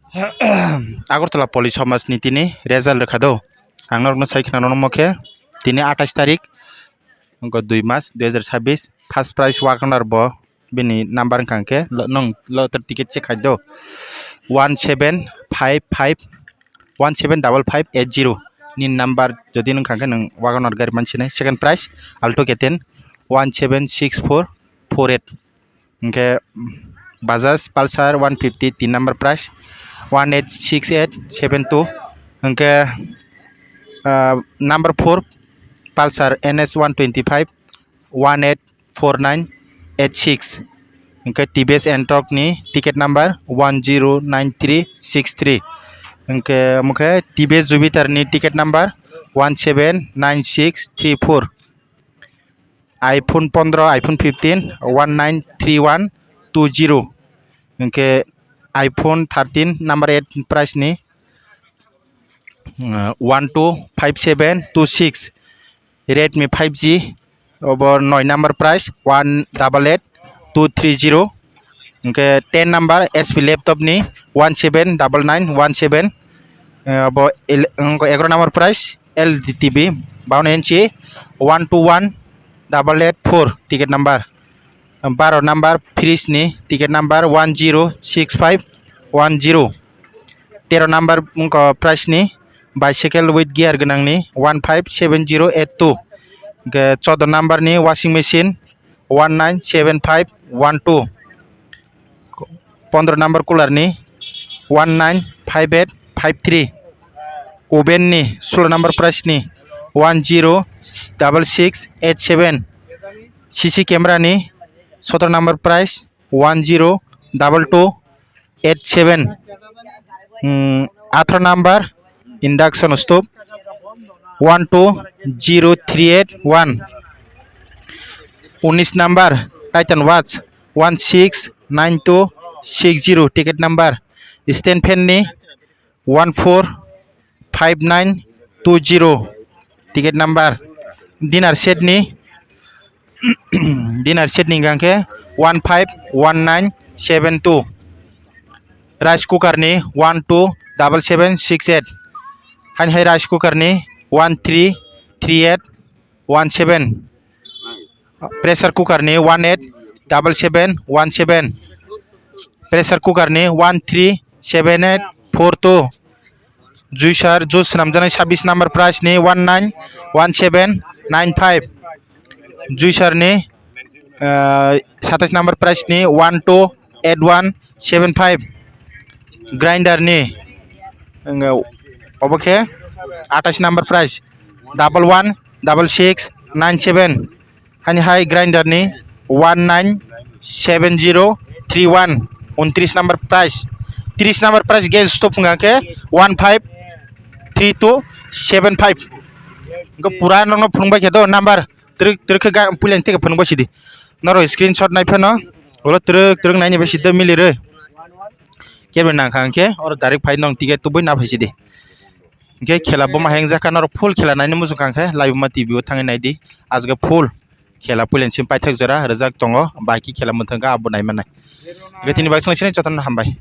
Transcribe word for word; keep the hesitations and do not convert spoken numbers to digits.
Agartala Poli Somaj ni tini result rwkha do. Ang norokno sai khna nono mokhe tini atais tarik, wngkha dui mas dui hazar sabbish, first prize wagoner bo bini number wngkha hwnkhe lo-, nwng lottery ticket check khai do, one seven five five, one seven double five eight zero ni number jodi wngkha hwnkhe nwng wagoner gari mansinai. Second prize Alto K ten one seven six four four eight. Hwnkhe Bajaj Pulsar one fifty tin number prize one eight six eight seven two. Hwnkhe, ah, number four Pulsar N S one twenty five one eight four nine eight six. Hwnkhe T V S Ntorq ni ticket number one zero nine three six three. Hwnkhe omo khe T V S Jupiter ni ticket number one seven nine six three four. iPhone pondro, iPhone fifteen, one nine three one two zero. Hwnkhe iPhone thirteen number eight prize ni, uh, one two five seven two six. Redmi five G, obo noi number prize, one double eight two three zero. Hwnkhe ten number H P laptop ni one seven double nine one seven. Eh, obo ele-, wngkha egaroh number prize L E D T V, bawan inchi, one two one double eight four ticket number. Baroh number fridge ni ticket number one zero six five one zero. Tero number wngkha prize ni bicycle with gear gwnang ni one five seven zero eight two. Hwnkhe choudo number ni washing machine one nine seven five one two. Pondro number cooler ni one nine five eight five three. Oven ni solo number prize ni one zero double six eight seven. C C camera ni sotoro number prize one zero double two eight seven. Hmm, atharo number induction stove one two zero three eight one. Unis number Titan watch one six nine two six zero ticket number. Stand fan ni one four five nine two zero ticket number. Dinner set ni, dinner set ni hwnkha khe one five one nine seven two. Rice cooker ni one two double seven six eight. Haini hai rice cooker ni one three three eight one seven. Pressure cooker ni one eight double seven one seven. Pressure cooker ni one three seven eight four two. Juicer, juice swnamjaknai sabbish number price ni one nine one seven nine five. Juicer ni, ah, satais number price ni one two eight one seven five. Grinder ni, wngkha obo khe atais number price double one double six nine seven. Haini hai grinder ni one nine seven zero three one, untris number price. Tris number price gas stove wngkha khe one five three two seven five. Wngkha pura nokno phunukbai khe do number twrwk twrwk khe ga-, puilani theke phunukbai sidi. Norok screenshot nai phano oro twrwk twrwk naini bai sidi milirwi. Kebo nangkha hwnkhe oro direct phai nong ticket tubui na phai sidi. Hwnkhe khela buma hengjakha norok full khela naini muchungkha hwnkhe Laibuma T V o thangwi naidi. Aswk full khela puilani simi paithak jora rijak tongo, bahai khe khela mwthangkha abo naimanai. Hwnkhe tini bai chwng sini jotono hambai.